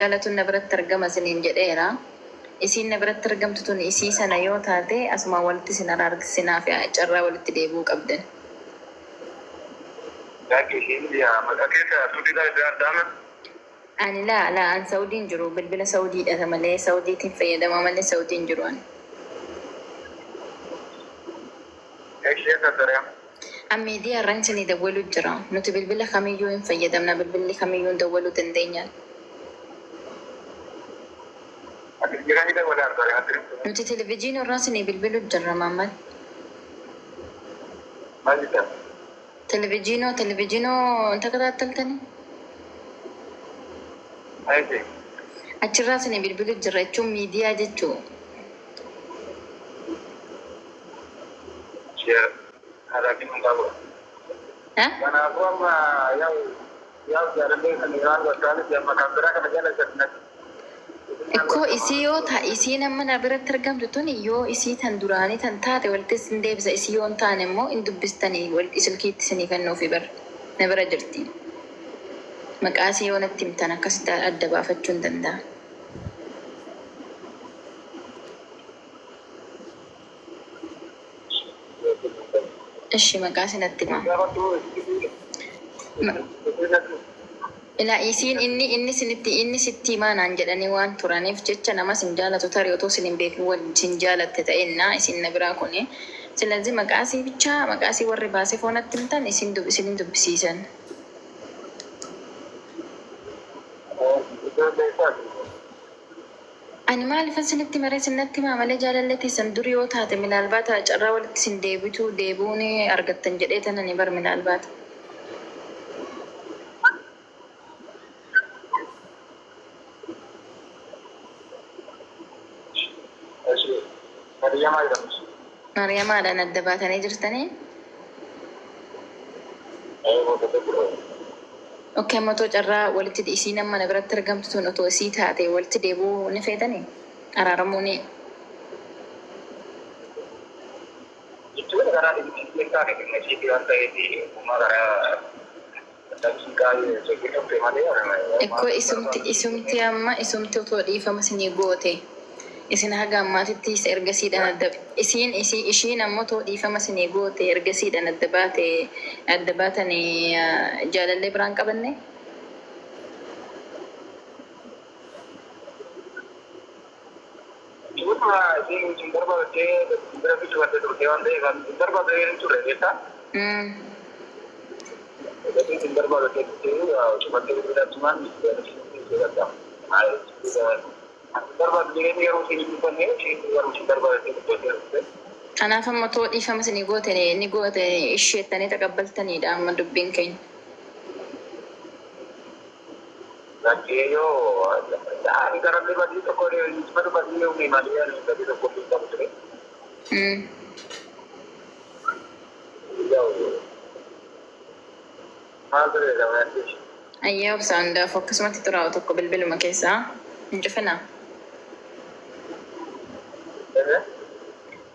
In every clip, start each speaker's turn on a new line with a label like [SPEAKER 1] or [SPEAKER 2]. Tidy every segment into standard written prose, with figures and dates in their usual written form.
[SPEAKER 1] Jaalatu na biratti argama isiniin jedheera. Isiin na biratti argamtu tun isii sana yoo taate, asumaan walitti isin araarsinaa fi carraa walitti deebi'uu qabdan.
[SPEAKER 2] Yaaqi ishiin biyya maqaa keessa Suudiidhaa iddoo addaama.
[SPEAKER 1] Ani laa laa, an Saudiin jiru, bilbila Saudiidha malee, Saudiitiin fayyadama malee Saudiin jiru an.
[SPEAKER 2] Ishee sassariyaa.
[SPEAKER 1] An miidiyaa irraan isinii dawwaluu jira. Nuti bilbila kamiyyuu hin fayyadamna, bilbilli kamiyyuu hin dawwaluu dandeenya.
[SPEAKER 2] Ati jiranii dawwalaa argaa.
[SPEAKER 1] Nuti televezyiinii irraa isinii bilbiluu jirra, Maammad.
[SPEAKER 2] Maal jettan?
[SPEAKER 1] Televezyiinoo hin takataataltanii?
[SPEAKER 2] Ayi.
[SPEAKER 1] Achirraa isinii bilbiluu jirra jechuun miidiyaa jechuu.
[SPEAKER 2] Ishee haraatiin hin qabu.
[SPEAKER 1] Ha?
[SPEAKER 2] Kanaafuu amma yaa'u yaa'u jaalallee kan irraan gochaanis amma kan biraa kana jala jannati.
[SPEAKER 1] Ikkoo isii yoo ta isii nama na biratti argamtu tun yoo isii tan duraanii tan taate walitti isin deebisa, isii yoo hin taane immoo hin dubbistanii, walitti silkiitti isinii kennuufi bara na bira jirti. Maqaa isii yoo natti himtan akkasitti adda baafachuu hin danda'a. Ishi, maqaa isii natti himaa.
[SPEAKER 2] Gaafattu.
[SPEAKER 1] Ilaa, isiin inni isinitti inni sitti himaa naan jedhanii waan turaniif jecha nama isin jaalatu tarii otoo isin hin beekin wal isin jaalatte ta'ennaa isin na biraa kuni. Silazii maqaa isii bichaa, maqaa isii warri baasee foonatti himtan isin isin hin dubbisiisan. Ani maaliifan isinitti maree, isin himaa malee, jaalallee teessan dur yoo taate minaalbaata carraa walitti isin deebitu deebi'uun argattan jedhee tanani bar minaalbaata.
[SPEAKER 2] Mariyamaa jedhamti.
[SPEAKER 1] Mariyamaadhaan adda baatanii jirtanii? Okay, amma otoo carraa walitti isiin amma na biratti argamtu tun otoo isii taate walitti deebi'uu ni feetanii? Araaramuu ni?
[SPEAKER 2] Jechuun karaa dhimmi keessaa dhimma isheetii waan ta'eef uumaa karaa daqiiqaa sochii malee.
[SPEAKER 1] Ikkoo isumti amma isumti otoo dhiifama isinii goote, isin haga ammaatitti isa ergasiidhaan adda isiin isii ishiin ammoo otoo dhiifama isinii goote, ergasiidhaan adda baate, adda baatanii jaalallee biraan qabanne?
[SPEAKER 2] Jechuun isheen hin barbaaddee bira fichufattee turte waan ta'eef hin barbaadde hin turre beektaa? Gatii hin barbaadde turte cufattee bilbilachumaan barbaadu jedhee yeroo isheen hin dubbanne, isheen yeroo isheen barbaadde dubbattee turte.
[SPEAKER 1] Kanaaf amma otoo dhiifama isinii goote ni goote isheettanii taqabbaltaniidha amma dubbiin keenya.
[SPEAKER 2] Lakkee yoo ani garallee badii tokko badu badii uumee malee ani badii tokko hin qabu ture. Yaa'u maal ture jedhama?
[SPEAKER 1] Ayyaa, obsaa hundaafuu akkasumatti xuraa'u tokko bilbiluma keessaa hin cufinaa.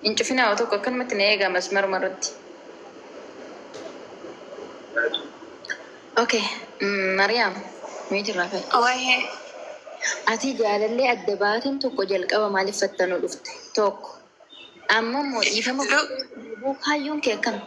[SPEAKER 1] Hin cufinaa, tokko akkanumatti na eegaa masmaruma irratti. Okay, Mariyaam, meetirraa fa'i.
[SPEAKER 3] Wahee.
[SPEAKER 1] Ati jaalallee adda baateen tokko jalqaba maaliif fattanuu dhufte? Tokko. Amma immoo dhiifama kaayyoon kee akkam?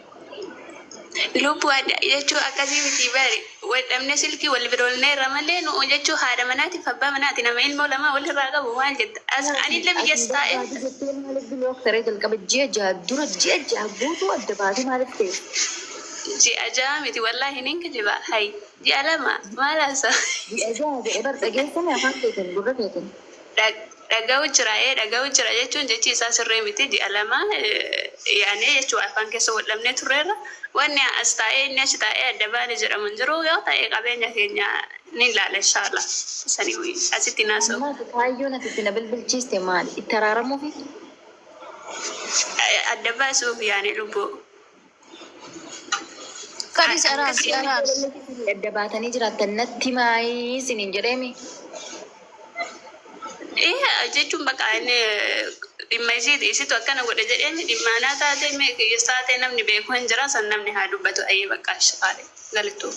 [SPEAKER 3] Lubbuu adda jechuu akkasii miti bari. Wal dhabnee silkii wal biroolneerra malee nu jechuu haadha manaatiif abbaa manaati, nama ilmoo lama walirraa qabu maal jetta? As anillee biyyas taa'e.
[SPEAKER 1] Jettee maaliif block taree jalqaba ji'a 6 dura, ji'a 6 guutuu adda baatee maaliif ta'e?
[SPEAKER 3] Ji'a 6 miti, wallaahi nin kijiba. Hay, ji'a 2 maal haasa?
[SPEAKER 1] Ji'a 6 jedhee bar, dhageessanii afaan keetiin, gurra keetiin.
[SPEAKER 3] Dhaga'u jira, ee, dhaga'u jira jechuun jechi isaa sirrii miti. Ji'a 2 yaanee jechuu afaan keessa wal dhabnee turreerra. Wanni as taa'ee inni achi taa'ee adda baane jedhamu hin jiru. Yoo ta'e qabeenya keenya ni ilaala, inshallah. Sanii asitti naasa'u.
[SPEAKER 1] Ammaati kaayyoon ati itti na bilbilchiiste maali? Itti araaramuufi?
[SPEAKER 3] Adda baasuuf yaane, lubbuu.
[SPEAKER 4] Kadis araarsi, araarsi.
[SPEAKER 1] Adda baatanii jiraattan natti maayii isiniin jedheemi.
[SPEAKER 3] Ee, jechuun bakka inni dhimma isiiti, isitu akkana godhe jedhee dhimma anaa taate kiyya taate namni beeku hin jira, san namni haa dubbatu. Ayyee, bakka shaqaale galittuu.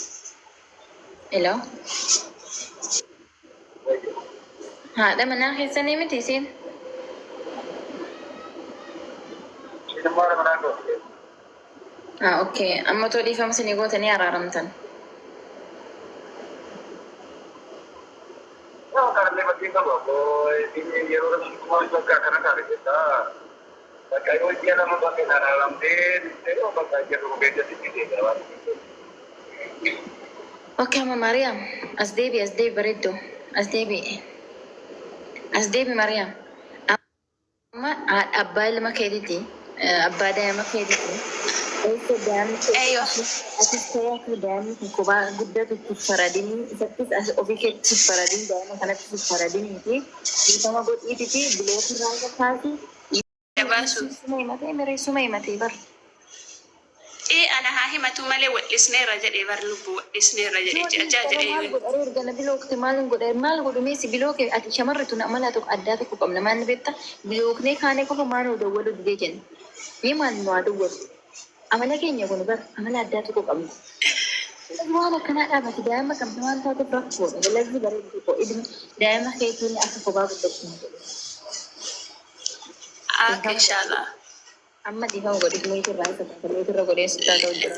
[SPEAKER 1] Hello. Haadha manaa keessanii miti isiin?
[SPEAKER 2] Isiin immoo haadha manaa kooti.
[SPEAKER 1] Ah, okay. Amma too dhiifama isinii gootanii araaramtan.
[SPEAKER 2] Yoo karaalee bakkee qabu abboo yeroo tokkummaa bakka akkana taate keessaa bakka yoo ji'a lama bakka isaan araaramtee yoo bakka ji'a tokko keessatti itti deebi'a.
[SPEAKER 1] Okay, amma Mariyaam as deebi, as deebi bareedduu, as deebi, as deebi Mariyaam. Amma haadha abbaa ilma keetiiti, abbaa daa'ima keetiiti. Eessa daa'imni kee
[SPEAKER 3] Eeyyo.
[SPEAKER 1] Atis ta'ee akka daa'imni kun kophaa guddatu itti faradinii, isattis as ofii keetti itti faradin, daa'ima kanatti itti faradinii fi dhiifama godhiititi block irraa isa kaasi.
[SPEAKER 3] Dabaasu.
[SPEAKER 1] Suma himatee miree, suma himatee bar.
[SPEAKER 3] Ee, ana haa himatu malee wal'isneerra jedhee bar, lubbu wal'isneerra jedhee
[SPEAKER 1] Yoo
[SPEAKER 3] ji'a ja'a
[SPEAKER 1] dhiifama
[SPEAKER 3] jedhee.
[SPEAKER 1] Maal godha erga na blockte? Maal hin godha? Maal godhu meesi block? Ati shamarri tun amala tokko addaa tokko qabna. Maal ni beekta? Blocknee kaanee qofa maal nu dawwalu didee jenna. Mee maal nu haa dawwalu? Amala keenya kun bar, amala addaa tokko qabna. Waan akkanaa dhaabati. Daa'ima qabda waan taateef rakkoodha. Dalagni bareedu tokko ilmi daa'ima keetiin akka kophaa guddatu hin godhu.
[SPEAKER 3] Akka inshallah.
[SPEAKER 1] Amma dhiifama godhi, mute irraa isa taata, mute irra godhee sitti ta'u jira.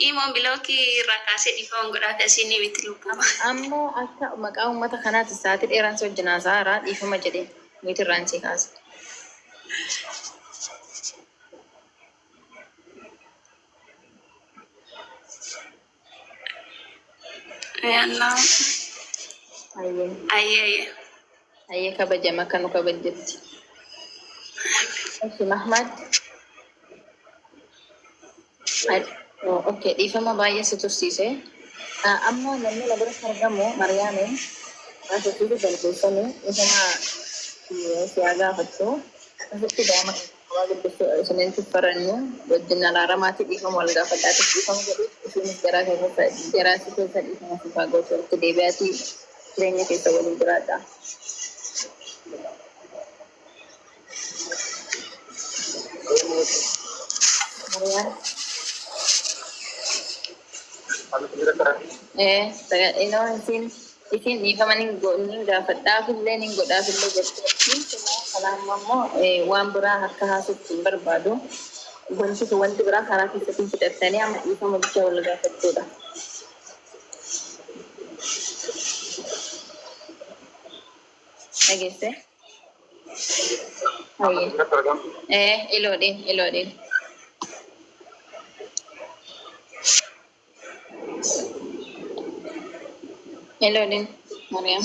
[SPEAKER 3] Imoon block irraa kaasee dhiifama godhaa fi asiin ni miti lubbuu.
[SPEAKER 1] Amma akka maqaa uummata kanaati sa'aatii dheeraan si wajjin haasa'aa dhiifama jedhee mute irraan si kaasa.
[SPEAKER 3] Yallaa.
[SPEAKER 1] Ayyee.
[SPEAKER 3] Ayyee ayyee.
[SPEAKER 1] Ayyee, kabajama akka nu kabajjetti. Eshi Mahmad. Okay, dhiifama baay'ee si tursiise. Amma namni na biratti argamu Mariyaame asirratti dandeessanii dhiifama si haa gaafattu. Asitti daa'ima waa guddisuu isiniin tuffarannu wajjin araaramaatii dhiifama wal gaafadhaati, dhiifama godhu, isinis garaa keessa garaa si keessa dhiifama siif haa gootu, walitti deebi'aatii jireenya keessa waliin jiraadha. Mariyaan. Inoo isin dhiifama nin gaafadhaafillee nin godhaafillee jetteetti. Kanaaf immoo waan biraa akka haasoftu hin barbaadu. Wanti kun wanti biraa karaa keessatti fixattanii amma dhiifama bichaa wal gaafachuudha. Dhageesse? Hayyee. Iloodhiin iloodhiin. Iloodhiin Mariyaam.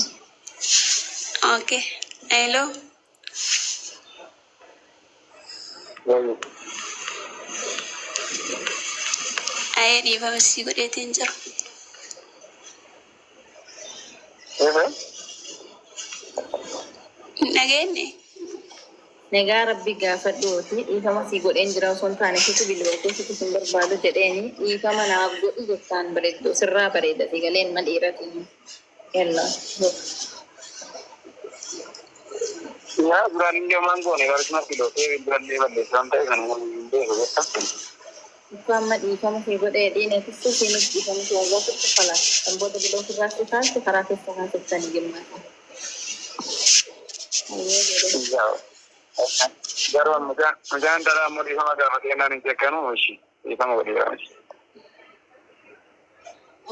[SPEAKER 3] Okay. Hello.
[SPEAKER 2] Wayyo.
[SPEAKER 3] Ayyee, dhiifama sii godheetiin jira.
[SPEAKER 2] Eefe?
[SPEAKER 3] Hin dhageenye?
[SPEAKER 1] Nagaa rabbi gaafadhuuti, dhiifama sii godheen jira osoo hin taane, situ bilbilatee situ sin barbaadu jedheeni, dhiifama naaf godhi jettaan. Bareeddu sirraa bareeda, si galeen ma dhiiratiin. Yalla.
[SPEAKER 2] Yaa, duraan inni homaan goone barcuma filootee bilbilallee balleessaa ta'e kan hin beeku jetta.
[SPEAKER 1] Akka amma dhiifama sii godhee dhiineetis isiinis dhiifama sii gaafadhu fala. Kan booda block irraa si kaaste karaa keessa haasoftanii jimmaata. Hayyee jedhe.
[SPEAKER 2] Garuu mucaan dhalaa immoo dhiifama gaafatee naan hin jekkanu, ishii dhiifama godheera.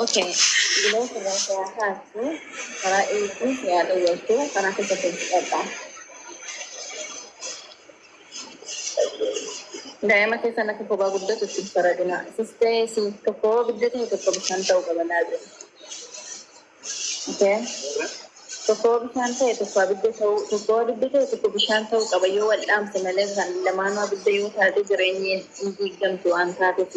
[SPEAKER 1] Okay. Block irraa si haa kaastu, karaa eeguun si haa dhowwattu, karaa keessa fudhadha. Daa'ima keessan akka kophaa guddatu itti hin faradina. Sis ta'ee si tokko abidda ta'e tokko bishaan ta'uu qaba laazim. Okay. Tokko bishaan ta'e tokko abidda ta'uu, tokko abidda ta'e tokko bishaan ta'uu qaba. Yoo wal dhaamse malee kan lamaanuu abidda yoo taate jireenyi hin diigamtu waan taateef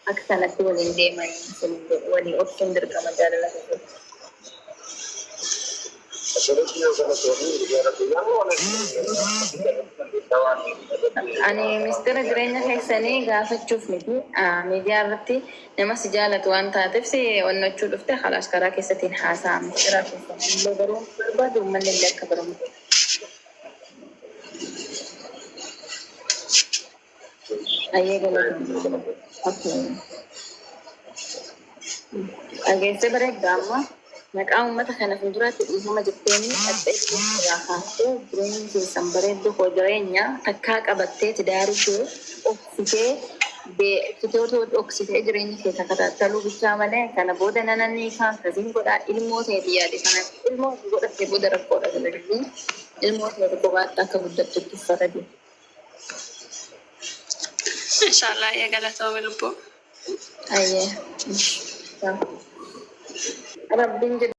[SPEAKER 1] akka kanatti waliin deemanii walii obsuun dirqama jaalala keessatti. Ani mistira jireenya keessanii gaafachuuf miti. Miidiyaa irratti nama si jaalatu waan taateef si onnachuu dhufte. Khalaas, karaa keessatiin haasa'a. Mistira keessan illee baruu barbaadu, uummanni illee akka baramu. Ayyee, galatoomaa. Okay. Dhageessee bareedda amma. Maqaa uummata kana fuulduraatti dhiifama jetteeni dhaxxee irraa kaastee jireenya keessan bareedduu koo jireenya takkaa qabattee tidaarii kee obsitee obsitee otoo dhoksitee jireenya kee takataattaluu bichaa malee kana booda nananii kaan kasiin godhaa ilmoo ta'eeti yaade sana ilmoo godhattee booda rakkoodha galagii ilmoo ta'eeti kophaatti akka guddattutti uffata jiru.
[SPEAKER 3] Inshaallah ee galatoome lubbuu.
[SPEAKER 1] Ayyee. Rabbiin jedhu.